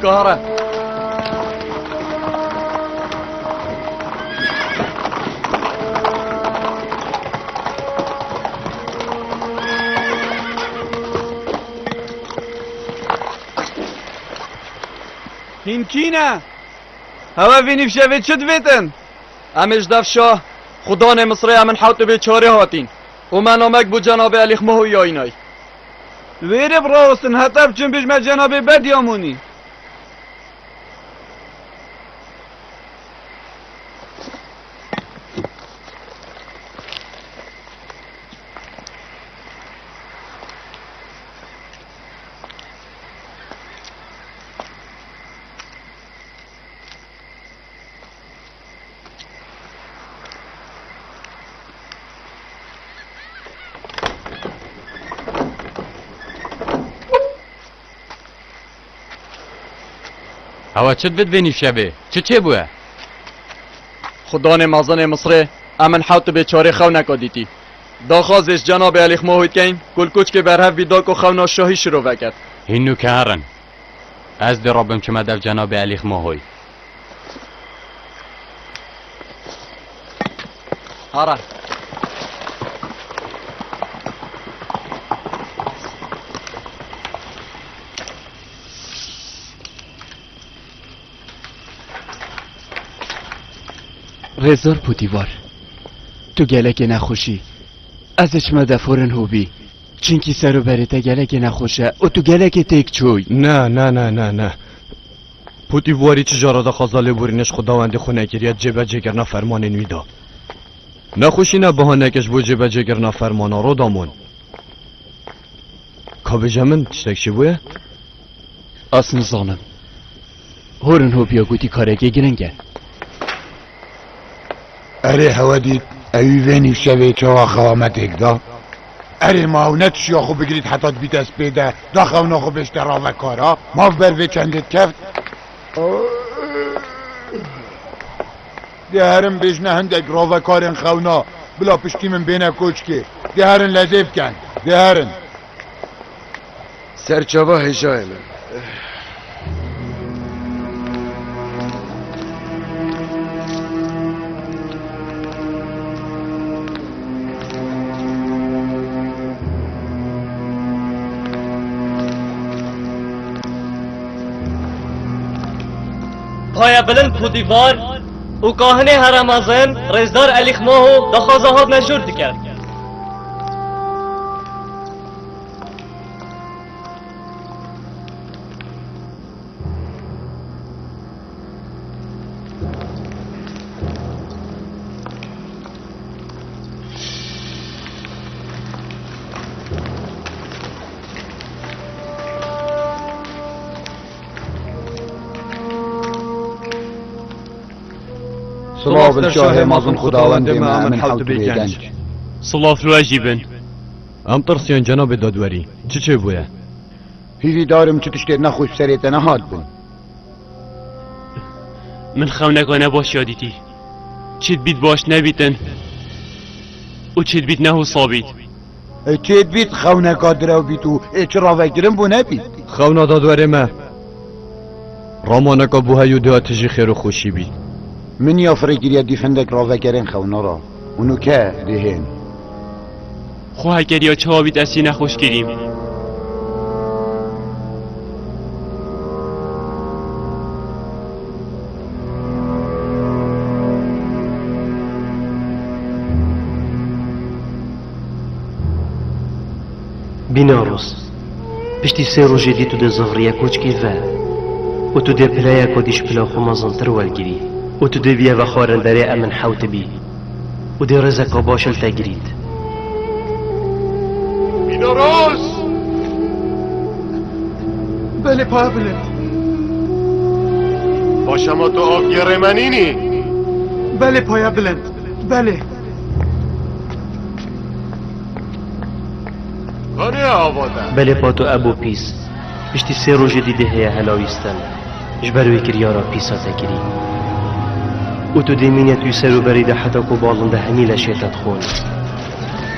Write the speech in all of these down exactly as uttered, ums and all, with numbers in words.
Kahre. Hîn kî ne? Hewe vî nîvşevê çi divêtin? Em ê ji dev şa xudanê Misrê em in hewt û bê çarê hatîn û me namek bo cenabê Elîxmohû yayînay. Wêrê bi rawestin heta biçin bijme cenabê Bedyamunî. Hewe çi divêt vê nîvşevê? Çi çêbûye? Xudanê mezin ê Misrê, em in hewt û bê çarê xewneka dîtî. Daxwazê ji cenabê Elîxmohû dikeyn, ku li koçkê berhev bî da ku xewna şahî şirove ket. Hîn nûke herin. Ez dê rabim çime dev cenabê Elîxmohûyî. Ara. Rêzdar Potîvar, tu gelekê nexweşî. Ez ê çime dev Hûr in Hûbî. Çinkî ser û berê te gelekê nexweş e û tu gelekê têk çûy. Ne, ne, ne, ne, ne. Potîvarî çi cara daxwaza lêborînê ji Xwedawendê xwe nekiriye, cêbecêkirina fermanên wî da. Nexweşî ne bahaneyeke ji bo cêbecêkirina fermana Rodamon. Ka bêje min tiştek çêbûye? Ez nizanim. Hûr in Hûbî ya gotî karekê giring e. Erê, hewe dît, ewî vê nîvşevê çawa xewa me têk da? Erê, ma ew netişiya xwe bigirît heta dibîte spêde, da xewna xwe bêjte ravekara? Ma ber vê çendê dikeft? Dê herin bêjne hindek ravekarên xewna, bila piştî min bêne koçkê. Dê herin lezê bikin. Dê herin. Serçava hêjayê min. Payebilind Potîfar û kahinê here mezin, rêzdar Elîxmoho, daxwaza hatine jor dike. Silav li şahê mezin Xwedawendê me, em in hewt û bê genc. Silav li we jî bin. Em tirsiyan cenabê dadwerî. Çi çêbûye? Hîvîdar im çi tiştê nexweş bi serê te nehatibin. Min xewneka nebaş ya dîtî. Çêdbît baş nebîtin û çêdbît nehusa bît. Ê çêdbît xewneka direw bît û ê çi ravekirin bû nebît. Xewna dadwerê me ramaneka bû hey û dê tijî xêr û xweşî bît. Min ya firê kiriye dîf hindek ravekerên xewna re û nûke dê hên. Xwe hekeriya çawa bît ez ê nexweş kirîm. Bînaros, piştî sê rojê dî tu dê zivriye koçkê ve û tu dê pileyeka dî ji pila xwe mezintir wergirî û tu dê bîye ve xwarinderê em in hewt bî. û dê rêzeka baş li te girît. Bînaros! Belê, paya bilind. Paşa ma tu av gerê me nînî? Belê, paya bilind. Belê. Kanê ava te? Belê, pa tu ebo pîs. Piştî sê rojê dî dê heye helawîstin. Ji ber wê kiryara pîsa te kirî. Û tu dê mîne tu ser û berî de heta ku balinde hemî leşê te dixwin.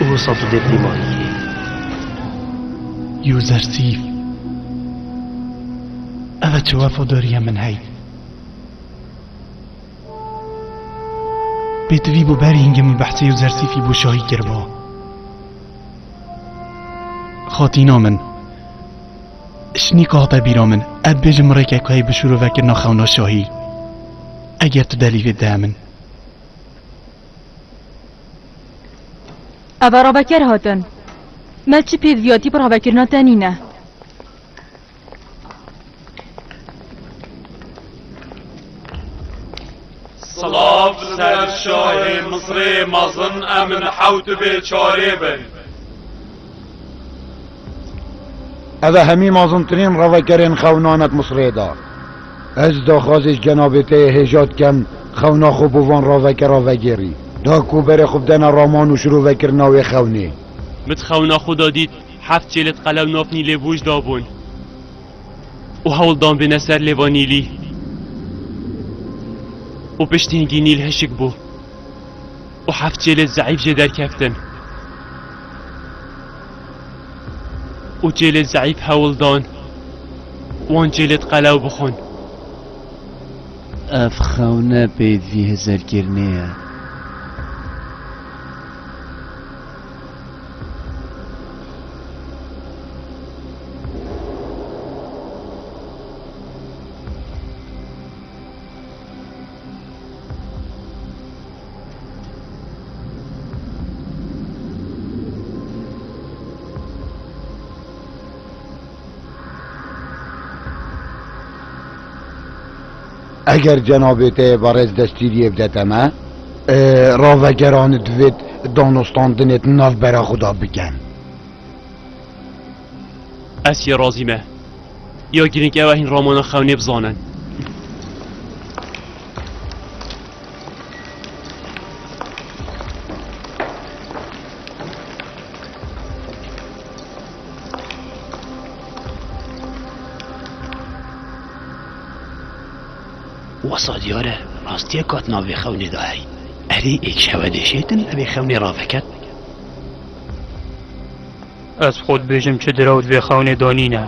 Û wisa tu dê bidî marîkê. Yûzersîf. Ev Çi wefadariya min hey. Pêtivî bû berî hingê min behsê Yûzersîfî bû şahî kiribû. Xatîna min, şinîka hate bîra min, ez bêjim rêkek hey bi şirovekirina xewna şahî. Eger tu delî vê de min. Eva raveker hatin. Me çi pêviyatî bi ravekirina te nîne. Silav ser şahê Misrê mezin, em in hewt bê çarê bin. Ev e hemî mezintirîn ravekerên xewnanek Misrê de. Ez daxwazê ji cenabê te yê hêja dikem, xewna xwe bo van ravekera vegêrî. Da ku berê xwe bidene raman û şirovekirina wê xewnê. Min xewna xwe da dît, heft çêlêt qelew navnî lê bûj dabûn. Û hewl dan bêne ser lêva Nîlî. Û piştî hingî Nîl hişk bû. Û heft çêlêt zeîf jê derkeftin. Û çêlêt zeîf hewl dan wan çêlêt qelew bixwin. Ev xewne pêdivî hizirkirinê ye. Eger cenabê te yê berêz destûriyê bidete me, e, ravegeran divêt danûstandinêt navbera xwe de bikin. Ez yê razî me. Ya girîng ew e hîn ramana xewnê bizanin. Wesa diyar e, rastiyek hatina vê xewnê de hey. Erê, êk ji hewe dêşêtin, ev ê xewnê raveket. Ez xwe dibêjim çi direwt vê xewnê de nîne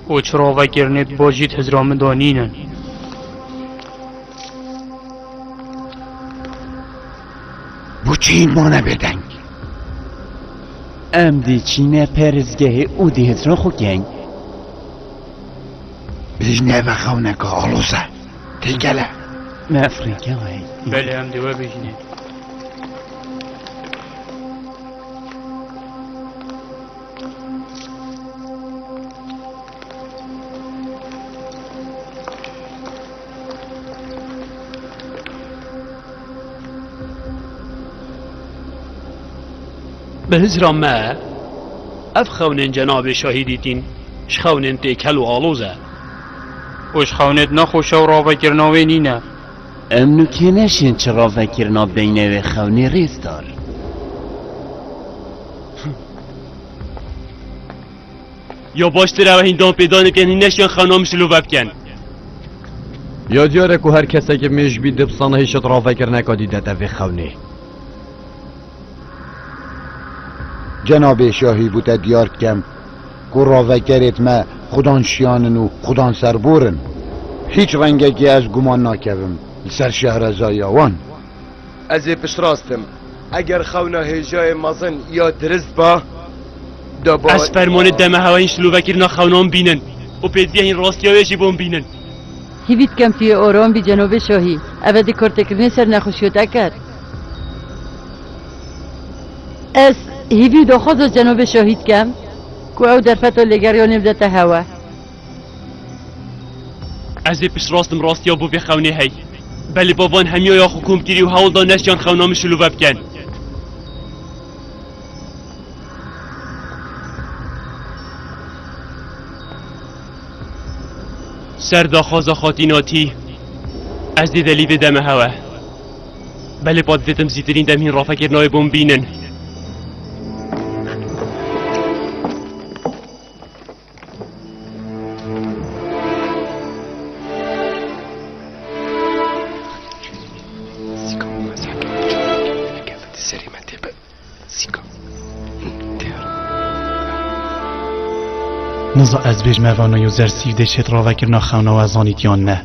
û çi ravekirinêt baş jî di hizra min de nînin. Bo çi hîn mane bêdeng? Em dê çîne perîzgehê û dê hizra xwe keyn. Bijne ve xewneka aloz e. Têkele. Me firînke wey. Belê, em dê we bijnên. Bi hizra me, ev xewnên cenabê şahî dîtîn, ji xewnên têkel û aloz e. Û ji xewnêt nexweşa û ravekirina wê nîne. Em nûkê neşên çi ravekirina beynê wê xewnê rêzdar. Ya baştir ew e hîn dan pêdanê bikin, hîn neşiyan xewna min şilove bikin. Ya diyar e ku her kesekî mêj bî dê bi sanahî şit ravekirineka dî dete vê xewnê. Cenabê şahî, bo te diyar dikem ku ravekerêt me xudan şiyan in û xudan serbor in. Hîç rengekê ez guman nakevim li ser şehrezayiya wan. Ez ê piştrast im. Eger xewna hêjayê mezin ya dirist ba, da ba Ez fermanê deme hewe hîn şilovekirina xewnan bînin û pêdiviya hîn rastiya wê jî bon bînin. Hîvî dikem tu yê orom bî cenobê şahî. Ev e dê kortekirinê ser nexweşiyo te ket. Ez hîvî û daxwaza cenobê şahî dikem ku ew derfeta lêgeriyanê bidete hewe. Ez ê piştrast im rastiya bo vê xewnê hey. Belê ba van hemiya ya xwe kom kirî û hewl da neşiyan xewna min şilove bikin. Ser daxwaza xatînatî, ez dê delî vê deme hewe. Belê ba didêtim zîtirîn dem hîn rafekirina wê bon bînin. Niza ez bêjme vana Yûzersîf dê şêt ravekirina xewna we zanît yan ne?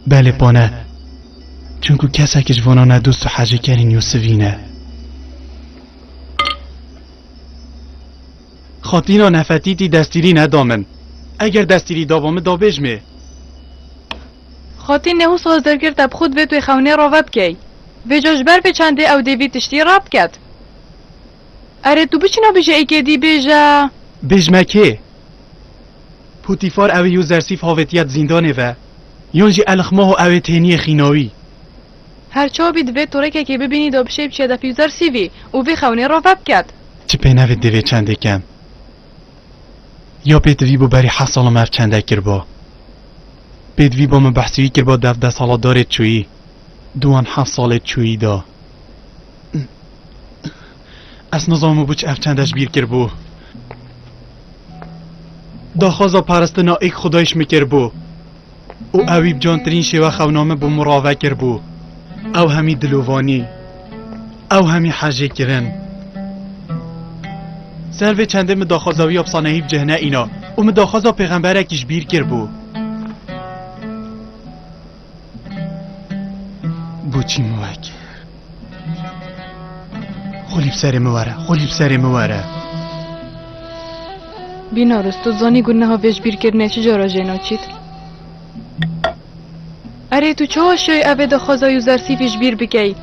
Belê pane. Çunku kesek ji vana ne dost û hejêkerên Yûsivî ne. Xatîna nefetîtî destîrî neda min. Eger destîrî daba min da bêjmê. Xatîn ne hûs xwest derkir te bi xwe divê tu ê xewnê rave bikey. Vêca ji ber vê çendê ew dê vî tiştî rabiket. Erê tu biçîna bêje êkê dî bêje. Bêjme kê? Potîfar ew ê Yûzersîf havêtiye di zîndanê ve. Yan jî Elixmaho ew ê têniyê xînawî. Her çawa bî divê torekekê bibînî da bişê biçiye def Yûzersîfî û vê xewnê rave biket. Çi pê nevê divê çendê kem. Ya pê tivî bû berî heft sala me ev çende kirba. Pê divî ba min behsî wî kirba dev desthilatdarê çûyî. Di wan heft salê çûyî da. Ez nizanim bo çi ev çende ji bîr kiribû. Daxwaza paristina êk xwedayî ji min kiribû. Û ewî bi cantirîn şêwe xewna min bo min rave kiribû. Ew hemî dilovanî. Ew hemî hejê kirin. Ser vê çendê min daxwaza wî ya bi sanehî bi cih neîna û min daxwaza pêxemberekî ji bîr kiribû. Bo çî min wek? Xwelî bi serê min were, xwelî bi serê min were. Bînaris, tu zanî ku niha vê ji bîr kirinê çi cara jê naçît? Erê, tu çawa şoyî evê daxwaza Yûzersîfî ji bîr bikey?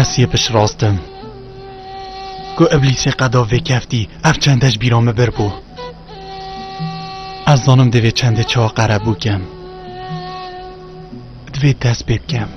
Ez yê piştrast im ku Îblîsê qeda vê keftî ev çende ji bîra min birbû. Ez zanim divê çendê çawa qerebû kem. Divê dest pê bikem.